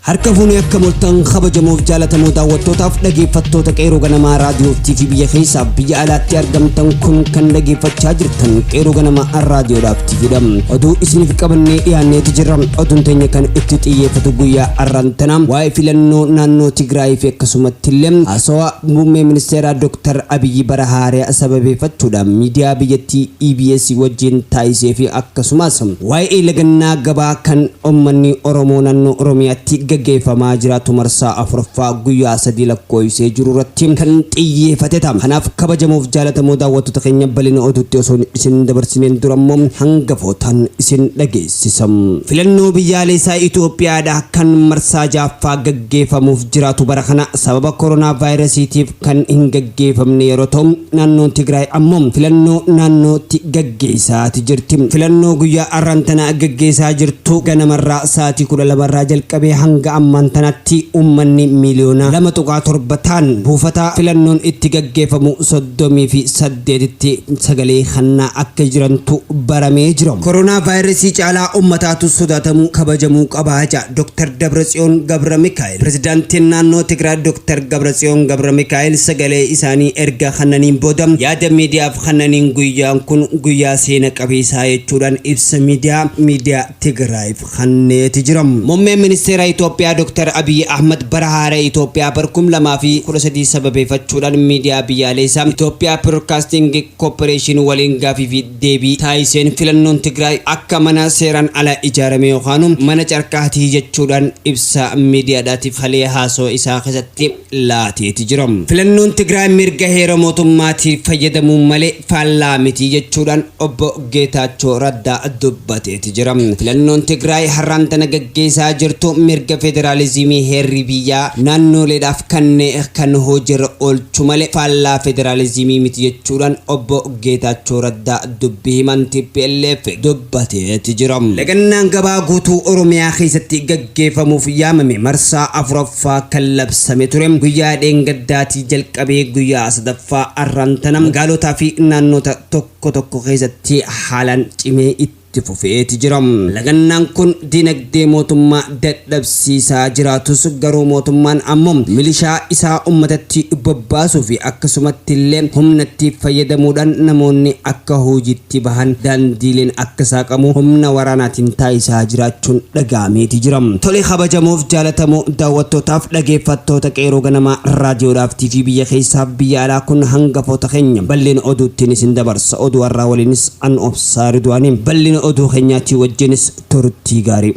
Harka fuunee akka moltan kabajamoof jaalatamoo daawwattootaaf dhageeffattoota Qeerroo Ganamaa Raadiyoo fi TV biyya keessaa biyya alaatti argamtan kun kan dhageeffachaa jirtan Qeerroo Ganamaa Raadiyoodhaaf TVdha. Oduu isiniif qabannee dhiyaanneeti jirra. Oduun teenya kan itti xiyyeeffatu guyyaa har'aan tana waa'ee filannoo naannoo Tigraay fi akkasumatti illee haasawaa muummee ministeeraa Dr. Abiyyi bara haaraa sababeeffachuudhaan miidiyaa biyyattii EBS wajjin taasisee fi akkasumas waa'ee lagannaa gabaa kan uummanni Oromoo naannoo Oromiyaatti gaggeeffamaa jiraatu marsaa afuraffaa guyyaa sadii lakkoofsee jiru irratti kan xiyyeeffate ta'a. Kanaaf kabajamoof jaalatamoo daawwattoota keenya bal'ina oduutti osoo isin dabarsineen dura immoo hangafootaan isin dhageessisa. Filannoo biyyaalessaa Itoophiyaadha kan marsaa jaaffaa gaggeeffamuuf jiraatu bara kana sababa koronaa vaayirasiitiif kan hin gaggeeffamne yeroo ta'u naannoon Tigraay ammoo filannoo naannootti gaggeessaati jirti. Filannoo guyyaa har'aan tana gaggeessaa jirtu ganamarraa sa'aatii 12 irraa jalqabee hanga ammaan tanatti uummanni miiliyoona 2.7 ta'an buufata filannoon itti gaggeeffamu 38tti sagalee kennaa akka jirantu baramee jira. Koronaa vaayirasii caalaa uummataatu sodaatamuu kabajamuu qabaa jedha Dr. Dabratsiyoon Gabra Mikaa'el. Pirezidaantiin naannoo Tigraay Dr. Gabratsiyoon Gabra Mikaa'el sagalee isaanii erga kennaniin booda yaada miidiyaaf kennaniin guyyaan kun guyyaa seena qabeessaa jechuudhaan ibsa miidiyaa Tigraayiif kenneeti jira. Muummeen ministeera Itoophiyaa Dr. Abiyyi Ahmad bara haaraa Itoophiyaa bara 2013 sababeeffachuudhaan miidiyaa biyyaalessaa Itoophiyaa Broadcasting Corporation waliin gaafii fi deebii taasiseen filannoon Tigraay akka mana seeraan ala ijaarame yookaan mana carqaatii jechuudhaan ibsa miidiyaadhaatiif halee haasoo isaa keessatti laateeti jira. Filannoon Tigraay mirga heera mootummaatiin fayyadamuu malee faallaa miti jechuudhaan obbo Geetaachoo Raddaa dubbateeti jira. Filannoon Tigraay har'aan tana gaggeessaa jirtu mirga federaalizimii heerri biyyaa naannoleedhaaf kan hojiirra oolchu malee faallaa federaalizimii miti jechuudhaan obbo Geetaachoo Raddaa dubbii himan TPLF dubbateeti jira. Lagannaan gabaa guutuu Oromiyaa keessatti gaggeeffamuuf yaamame marsaa afuraffaa kan labsame ture guyyaa dheengaddaatii jalqabee guyyaa sadaffaa har'aan tana magaalotaa fi naannota tokko tokko keessatti haalaan cimee itti fufeeti jira. Lagannaan kun dinagdee mootummaa dadhabsiisaa jiraatus garuu mootummaan ammoo milishaa isaa uummatatti bobbaasuu fi akkasumatti illee humnatti fayyadamuudhaan namoonni akka hojiitti bahan daandiileen akka saaqamu humna waraanaatiin taasisaa jiraachuun dhaga'ameeti jira. Tole kabajamoof jaalatamoo daawwattootaaf dhageeffattoota Qeerroo Ganamaa raadiyoodhaaf TV biyya keessaaf biyya alaa kun hangafoota keenya bal'ina oduuttiin isin dabarsa. Oduu har'aa waliinis an obsaa Ridwaanii bal'ina oduu keenyaatii wajjinis turtii gaarii.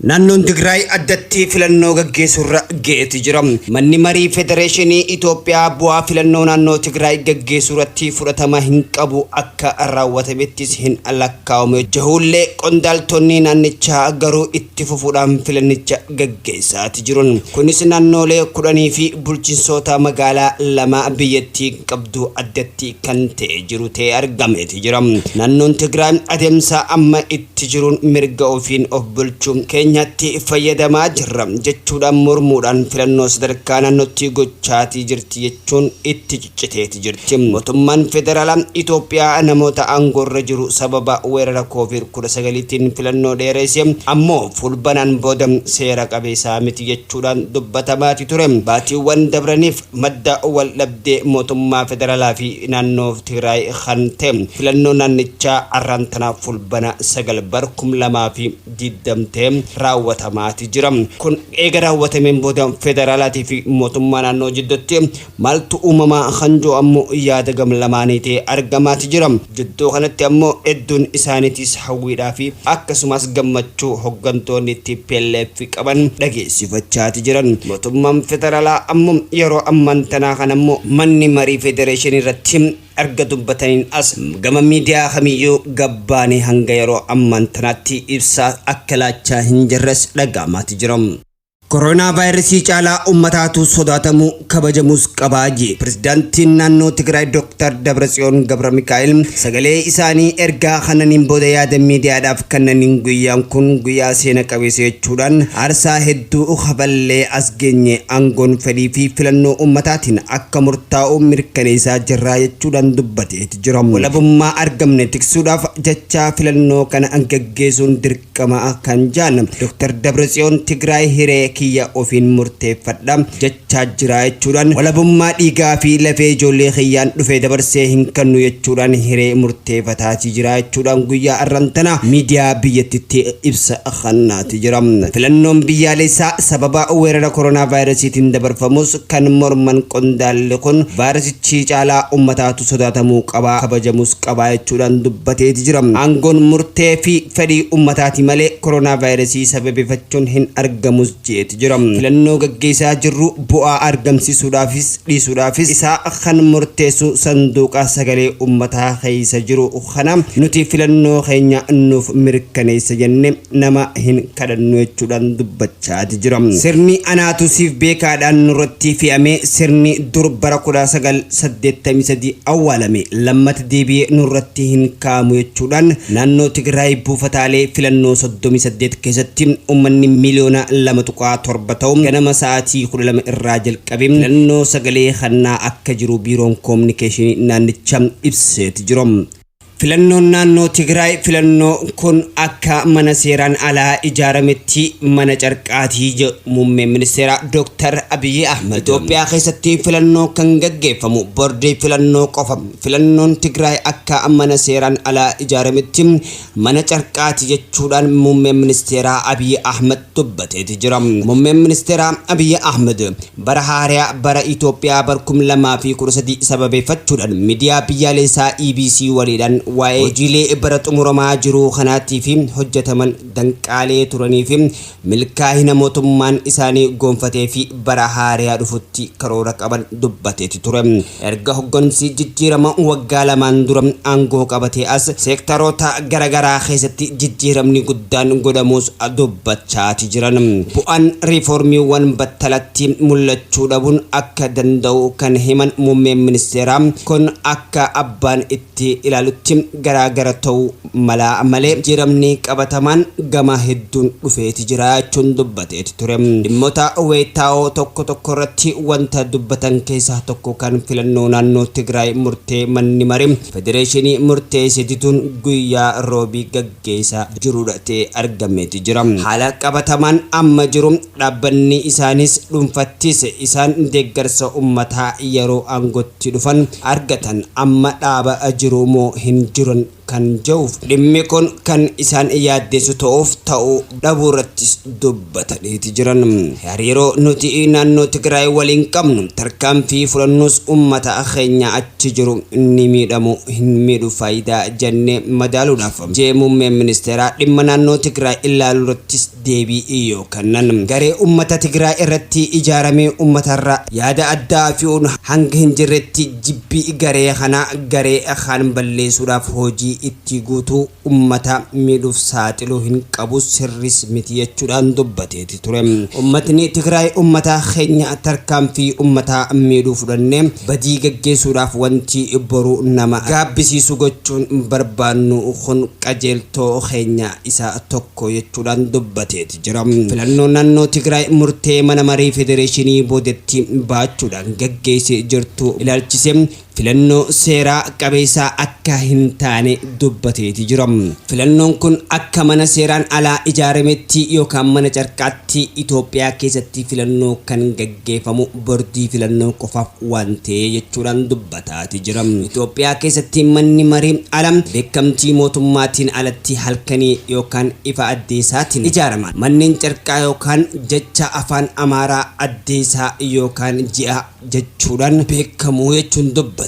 Naannoon Tigraay addatti filannoo gaggeessuurra ga'eeti jira. Manni marii Federeeshinii Itoophiyaa bu'aa filannoo naannoo Tigraay gaggeessuurratti fudhatama hin qabu akka raawwatamettis hin lakkaa'amu. Jahullee qondaaltonni naannichaa garuu itti fufuudhaan filannicha gaggeessaati jiru. Kunis naannoolee 10 fi bulchiinsoota magaalaa 2 biyyattii qabdu addatti kan ta'e jiru ta'e argameeti jira. Naannoon Tigraay adeemsa amma itti jiruun mirga ofiin of bulchuu keenyatti fayyadamaa jirra jechuudhaan mormuudhaan filannoo sadarkaa naannootti gochaatii jirti jechuun itti cicciteeti jirti. Mootummaan federaalaa Itoophiyaa namoota aangoorra jiru sababa weerara COVID-19tiin filannoo dheeresse ammoo fulbanaan booda seera qabeessaa miti jechuudhaan dubbatamaati ture. Baatiiwwan dabraniif madda wal dhabdee mootummaa federaalaa fi naannoo Tigraay kan ta'e filannoo naannichaa har'aan tana fulbana 9 bar 2020 raawwatamaati jira. Kun eega raawwatameen booda federaalaatii fi mootummaa naannoo jidduutti maaltu uumamaa kan jiru ammoo yaada gam lamaanii ta'e argamaati jira. Jidduu kanatti ammoo hedduun isaaniitis hawwiidhaa fi akkasumas gammachuu hooggantoonni TPLF qaban dhageessifachaati jiran. Mootummaan federaalaa ammoo yeroo ammaan tanaa kan ammoo manni marii federeeshinii irratti erga dubbataniin as gama miidiyaa kamiyyuu gabbaanii hanga yeroo ammaan tanaatti ibsaa akka laachaa hin jirres dhaga'amaati jira. Koronaa vaayirasii caalaa uummataatu sodaatamuu kabajamuus qabaa jee pirezidaantiin naannoo Tigraay Dr. Dabratsiyoon Gabra Mikaa'el sagalee isaanii ergaa kananiin booda yaada miidiyaadhaaf kennaniin guyyaan kun guyyaa seena qabeessa jechuudhaan aarsaa hedduu kaballee as geenye aangoon fedhii fi filannoo uummataatiin akka murtaa'u mirkaneessaa jirraa jechuudhaan dubbateeti jira. Walabummaa argamne tiksuudhaaf jecha filannoo kana gaggeessuun dirqama kan jaan Dr. Dabratsiyoon Tigraay hiree kiyya ofiin murteeffadha jechaa jira jechuudhaan walabummaa dhiigaa fi lafee ijoollee kiyyaan dhufe dabarsee hin kennu jechuudhaan hiree murteeffataatii jira jechuudhaan guyyaa arran tana miidiyaa biyyattitti ibsa kennaati jira. Filannoon biyyaalessaa sababa weerara koronaa vaayirasiitiin dabarfamus kan morman qondaalli kun vaayirasichi caalaa ummataatu sodaatamuu qabaa kabajamus qabaa jechuudhaan dubbateeti jira. Aangoon murtee fi fedhii ummataati malee koronaa vaayirasii sababeeffachuun hin argamus jeeti jira. Filannoo gaggeessaa jirru bu'aa argamsiisuudhaafis dhiisuudhaafis isaa kan murteessu sanduuqa sagalee ummataa keessa jiru kana nuti filannoo keenya nuuf mirkaneessa jenne nama hin kadhannu jechuudhaan dubbachaati jira. Sirni anaatu siif beekaadhaan nurratti fe'ame sirni dur bara 1983 awwaalame lammata deebi'ee nurratti hin kaa'amu jechuudhaan naannoo Tigraay buufataalee filannoo 38 keessatti uummanni miiliyoona 2.7 ta'u ganama sa'aatii 12 irraa jalqabee filannoo sagalee kennaa akka jiru biiroon koominikeeshinii naannichaa ibseeti jira. Filannoon naannoo Tigraay filannoo kun akka mana seeraan alaa ijaarametti mana carqaatii jedhu muummeen ministeeraa Dr. Abiyyi Ahmed. Itoophiyaa keessatti filannoo kan gaggeeffamu boordii filannoo qofa. Filannoon Tigraay akka mana seeraan alaa ijaarametti mana carqaatii jechuudhaan muummeen ministeeraa Abiyyi Ahmed dubbateeti jira. Muummeen ministeeraa Abiyyi Ahmed bara haaraa bara Itoophiyaa bara 2013 sababeeffachuudhaan miidiyaa biyyaalessaa EBC waliidhaan waa'ee hojiilee bara xumuramaa jiru kanaatii fi hojjetaman danqaalee turanii fi milkaa'ina mootummaan isaanii gonfatee fi bara haaraa dhufutti karoora qaban dubbateeti ture. Erga hoggansi jijjiirama waggaa lamaan dura aangoo qabatee as seektaroota garaagaraa keessatti jijjiiramni guddaan godhamuus dubbachaati jiran. Bu'aan riiformiiwwan battalatti mul'achuu dhabuun akka danda'u kan himan muummeen ministeeraa kun akka abbaan itti ilaalutti garaagara ta'uu malaa malee jijjiiramni qabatamaan gama hedduun dhufeeti jira jechuun dubbateeti ture. Dhimmoota weeytaa'oo tokko tokko irratti wanta dubbatan keessaa tokko kan filannoo naannoo Tigraay murtee manni marii federeeshinii murteesse diduu guyyaa roobii gaggeessaa jirudha ta'e argameeti jira. Haala qabatamaan amma jiru dhaabbanni isaanis dhuunfattis isaan deeggarsa uummataa yeroo aangootti dhufan argatan amma dhaaba jiru moo hin jiran kan jedhuuf dhimmi kun kan isaan yaaddeessu ta'uuf ta'uu dhabuu irrattis dubbataniiti jiran. Hariiroo nuti naannoo Tigraay waliin qabnu tarkaanfii fudhannus uummata keenya achi jiru ni miidhamu hin miidhu faayidaa jennee madaaluudhaaf jee muummeen ministeeraa dhimma naannoo Tigraay ilaaluu irrattis deebii yoo kennan. Garee uummata Tigraay irratti ijaaramee uummatarra yaada addaa fe'uun hanga hin jirretti jibbii garee kana garee kaan balleessuudhaaf hojii itti guutuu uummata miidhuuf saaxiluu hin qabu sirris miti jechuudhaan dubbateeti ture. Uummatni Tigraay uummata keenya tarkaanfii uummata miidhuu fudhannee badii gaggeessuudhaaf wanti boru nama gaabbisiisu gochuun barbaannu kun qajeeltoo keenya isa tokko jechuudhaan dubbateeti jira. Filannoo naannoo Tigraay murtee mana marii federeeshinii boodetti baachuudhaan gaggeessee jirtu ilaalchisee filannoo seeraa qabeessaa akka hin taane dubbateeti jira. Filannoon kun akka mana seeraan alaa ijaarametti yookaan mana carqaatti Itoophiyaa keessatti filannoo kan gaggeeffamu boordii filannoo qofaaf waan ta'e jechuudhaan dubbataati jira. Itoophiyaa keessatti manni marii ala beekamtii mootummaatiin alatti halkanii yookaan ifa addeessaatiin ijaarama. Manneen carqaa yookaan jecha afaan Amaaraa addeessaa yookaan ji'a jechuudhaan beekamu jechuun dubbate.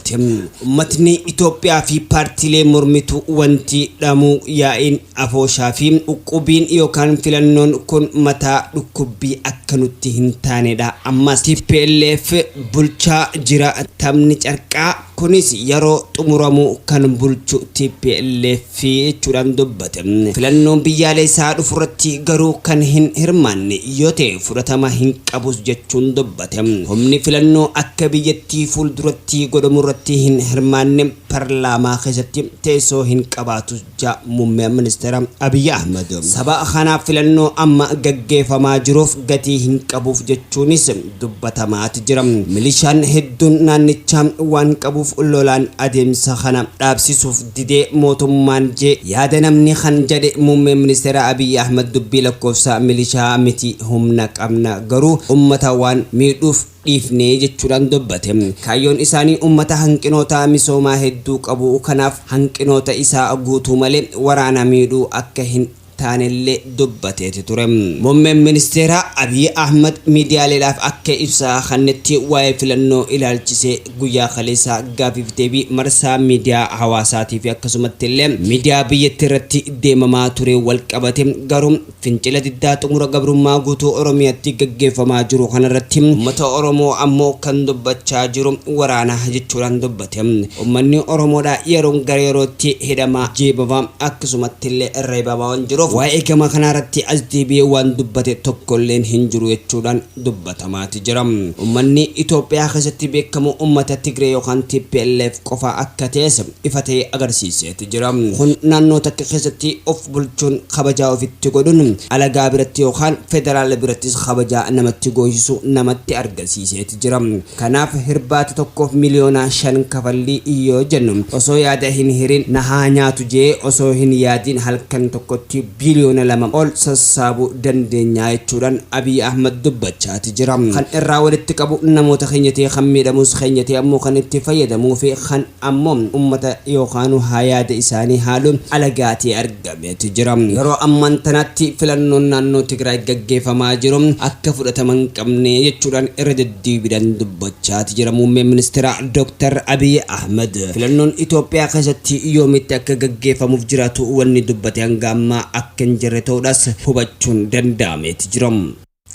Uummatni Itoophiyaa fi paartiilee mormituu wanti dhamuu yaa'iin afooshaa fi uqqubiin yookaan filannoon kun mataa dhukkubbii akka nutti hin taanedha. Ammas TPLF bulchaa jira taphni carqaa kunis yeroo xumuramu kan bulchu TPLF jechuudhaan dubbate. Filannoon biyyaalessaa dhufurratti garuu kan hin hirmaanne yoo ta'e fudhatama hin qabus jechuun dubbate. Humni filannoo akka biyyattii fuulduratti godhamu irratti hin hirmaanne paarlaamaa keessatti teessoo hin qabaatu jedha muummeen ministeera Abiyyi Ahmed. Saba kanaaf filannoo amma gaggeeffamaa jiruuf gatii hin qabuuf jechuunis dubbatamaati jira. Milishaan hedduun naannichaa waan qabuuf qabuuf lolaan adeemsa kana dhaabsisuuf didee mootummaan jee yaada namni kan jedhe muummeen ministeera Abiy Ahmed dubbii lakkoofsa milishaa miti humna qabna garuu ummata waan miidhuuf dhiifnee jechuudhaan dubbate. Kaayyoon isaanii ummata hanqinoota misoomaa hedduu qabu kanaaf hanqinoota isaa guutuu malee waraana miidhuu akka hin taanellee dubbateeti ture. Muummeen ministeera Abiy Ahmed miidiyaaleedhaaf akka ibsa kennetti waa'ee filannoo ilaalchisee guyyaa kaleessaa gaafiif deebii marsaa miidiyaa hawaasaatii fi akkasumatti illee miidiyaa biyyattii irratti deemamaa ture wal qabate garuu fincila diddaa xumura gabrummaa guutuu Oromiyaatti gaggeeffamaa jiru kanarratti uummata Oromoo ammoo kan dubbachaa jiru waraana jechuudhaan dubbate. Uummanni Oromoodha yeroon gara yerootti hidhamaa jeebamaa akkasumatti illee reebamaa waan jiruuf waa'ee gama kanarratti as deebi'ee waan dubbate tokkolleen hin jiru jechuudhaan dubbatamaati jira. Uummanni Itoophiyaa keessatti beekamu uummata Tigree yookaan TPLF qofa akka ta'es ifa ta'ee agarsiiseeti jira. Kun naannoo takka keessatti of bulchuun kabajaa ofitti godhuun alagaa biratti yookaan federaala birattis kabajaa namatti goosisu namatti argisiiseeti jira. Kanaaf hirbaata tokkoof 5 miliyoona kafallii yoo jennu osoo yaada hin hirin na haa nyaatu jee osoo hin yaadin halkan tokkotti 2 biliyoona ol sassaabuu dandeenya jechuudhaan Abiy Ahmed dubbachaati jira. Kan irraa walitti qabu namoota keenya ta'e kan miidhamus keenya ta'e ammoo kan itti fayyadamuu fi kan ammoo uummata yookaan haa yaada isaanii haaluun alagaatii argameeti jira. Yeroo ammaan tanatti filannoon naannoo Tigraay gaggeeffamaa jiru akka fudhatama hin qabne jechuudhaan irra deddeebiidhaan dubbachaati jira muummeen ministeera Dr. Abiy Ahmed. Filannoon Itoophiyaa keessatti yoomitti akka gaggeeffamuuf jiraatu wanni dubbate hanga ammaa akka hin jirre ta'uudhaas hubachuun danda'ameeti jira.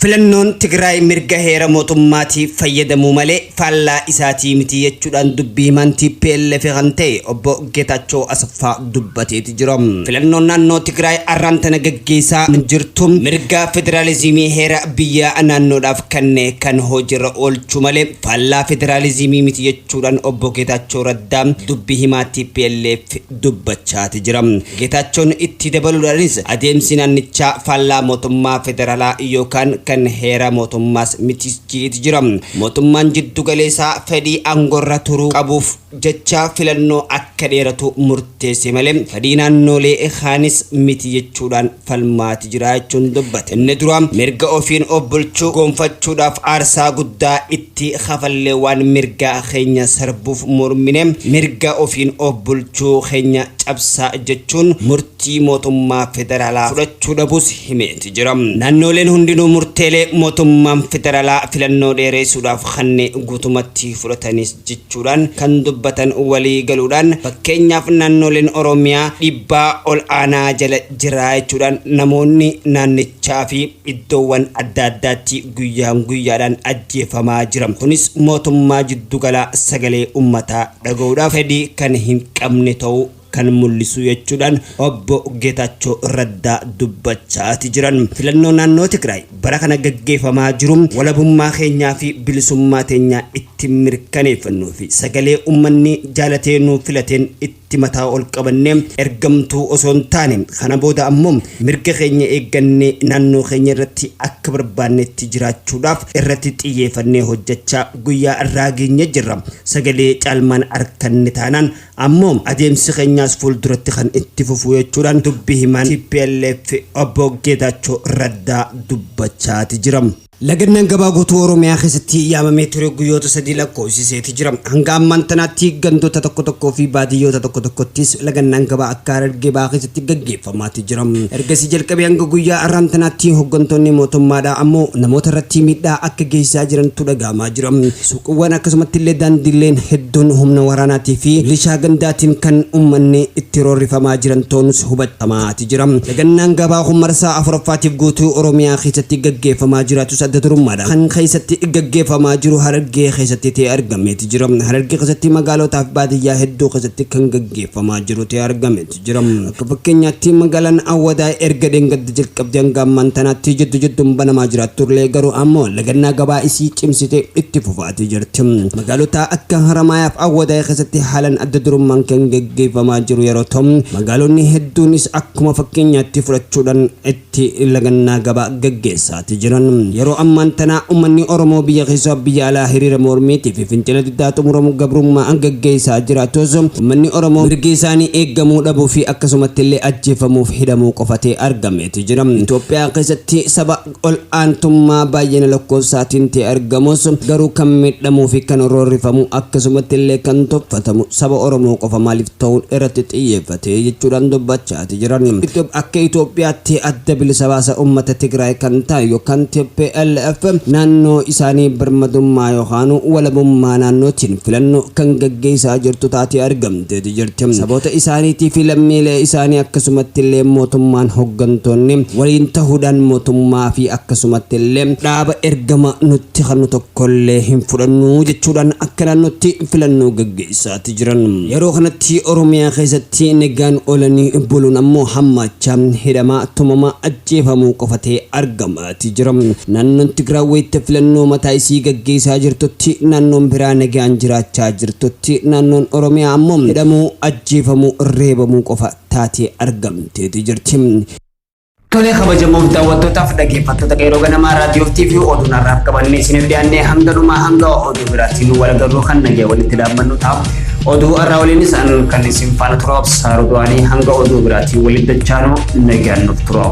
Filannoon Tigraay mirga heera mootummaatii fayyadamuu malee faallaa isaatii miti jechuudhaan dubbii himaan TPLF kan ta'e obbo Geetaachoo Asaffaa dubbateeti jira. Filannoon naannoo Tigraay arraan tana gaggeessaa jirtu mirga federaalizimii heera biyya naannoodhaaf kenne kan hojiirra oolchu malee faallaa federaalizimii miti jechuudhaan obbo Geetaachoo Raddaa dubbii himaa TPLF dubbachaati jira. Geetaachoon itti dabaluudhaanis adeemsi naannichaa faallaa mootummaa federaalaa yookaan kan heera mootummaas miti jeeti jira. Mootummaan jiddu galeessaa fedhii aangorra turuu qabuuf jecha filannoo akka dheeratu murteesse malee fedhii naannolee kaanis miti jechuudhaan falmaati jira jechuun dubbate. Inni dura mirga ofiin of bulchuu gonfachuudhaaf aarsaa guddaa itti kafallee waan mirga keenya sarbuuf mormine mirga ofiin of bulchuu keenya cabsaa jechuun murtii mootummaa federaalaa fudhachuu dhabus himeeti jira. Naannoleen hundinuu murteelee mootummaan federaalaa filannoo dheeressuudhaaf kanneen guutumatti fudhatanis jechuudhaan kan dubbatan walii galuudhaan fakkeenyaaf naannoleen Oromiyaa dhiibbaa ol aanaa jala jira jechuudhaan namoonni naannichaa fi iddoowwan adda addaatti guyyaan guyyaadhaan ajjeefamaa jira. Kunis mootummaa jiddugalaa sagalee uummataa dhaga'uudhaaf fedhii kan hin qabne ta'uu kan mul'isu jechuudhaan obbo Geetaachoo Raddaa dubbachaati jiran. Filannoo naannoo Tigraay bara kana gaggeeffamaa jiru walabummaa keenyaa fi bilisummaa teenyaa itti mirkaneeffannuu fi sagalee uummanni jaalatee nuu filateen itti mataa ol qabannee ergamtuu osoo hin taane kana booda ammoo mirga keenya eeggannee naannoo keenya irratti akka barbaannetti jiraachuudhaaf irratti xiyyeeffannee hojjechaa guyyaa irraa geenye jirra. Sagalee caalmaan harkanne taanaan ammoo adeemsi keenyaas fuulduratti kan itti fufu jechuudhaan dubbii himaan TPLF obbo Geetaachoo Raddaa dubbachaati jira. Lagannaan gabaa guutuu Oromiyaa keessatti yaamamee ture guyyoota 3 lakkoofsiseeti jira. Hanga ammaan tanaatti gandoota tokko tokkoo fi baadiyyoota tokko tokkottis lagannaan gabaa akka Harargee Bahaa keessatti gaggeeffamaati jira. Ergasii jalqabee hanga guyyaa har'aan tanaatti hooggantoonni mootummaadhaa ammoo namoota irratti miidhaa akka geessisaa jirantu dhaga'amaa jira. Suuqiiwwan akkasumatti illee daandiileen hedduun humna waraanaatii fi milishaa gandaatiin kan uummanni itti roorrifamaa jiran ta'uunis hubatamaati jira. Lagannaan gabaa kun marsaa afuraffaatiif guutuu Oromiyaa keessatti gaggeeffamaa jiraatus adda durummaadha. Kan keessatti gaggeeffamaa jiru Harargee keessatti ta'ee argameeti jira. Harargee keessatti magaalotaa fi baadiyyaa hedduu keessatti kan gaggeeffamaa jiru ta'ee argameeti jira. Akka fakkeenyaatti magaalaan Awwadaa erga dheengadda jalqabdee hanga ammaan tanaatti jiddu jidduun banamaa jiraatturlee garuu ammoo lagannaa gabaa isii cimsitee itti fufaatii jirti. Magaalota akka Haramayaa fi Awwadaa keessatti haalaan adda durummaan kan gaggeeffamaa jiru yeroo ta'u magaalonni hedduunis akkuma fakkeenyaatti fudhachuudhaan itti lagannaa gabaa gaggeessaati jiran. Yeroo Ammaan tanaa uummanni Oromoo biyya keessaa biyya alaa hiriira mormiitii fi fincila diddaa xumuramu gabrummaa gaggeessaa jiraatus, uummanni Oromoo mirgi isaanii eeggamuu dhabuu fi akkasumatti illee ajjeefamuuf hidhamuu qofatee argameeti jira. Itoophiyaa keessatti saba ol aantummaa baay'ina lakkoofsaatiin ta'e argamus, garuu kan miidhamuu fi kan roorrifamu, akkasumatti illee kan tuffatamu saba Oromoo qofa maaliif ta'uun irratti xiyyeeffate jechuudhaan dubbachaati jiran. Akka Itoophiyaatti Adda Bilisa Baasa Uummata Tigraay kan ta'e yookaan TPLF naannoo isaanii birmadummaa yookaan walabummaa naannootiin filannoo kan gaggeessaa jirtu taatee argamteeti jirti. Saboota isaaniitii fi lammiilee isaanii akkasumatti illee mootummaan hooggantoonni waliin ta'uudhaan mootummaa fi akkasumatti illee dhaaba ergama nutti kennu tokkollee hin fudhannu jechuudhaan akka naannootti filannoo gaggeessaati jiran. Yeroo kanatti Oromiyaa keessatti nagaan oolanii buluun ammoo hammaachaa, hidhamaa, tumamaa, ajjeefamuu qofatee argamaati jira. Naannoon Tigraay wayita filannoo mataa isii gaggeessaa jirtutti, naannoon biraa nagaan jiraachaa jirtutti, naannoon Oromiyaa ammoo hidhamuu, ajjeefamuu, reebamuu qofa taatee argamteeti jirti. Tolee, kabajamoof daawwattootaaf dhaggeeffattoota Qeerroo Ganamaa Raadiyoo TV, oduun har'aaf qabannee isiniif dhiyaannee hanga dhumaa, hanga oduu biraatti nu wal agarru kan nagaya walitti dhaabbannu ta'a. Oduu har'aa waliinis kan isin faana tura Obsaa Rodowaanii. Hanga oduu biraatiin walitti dachaanu nagaan nuuf tura.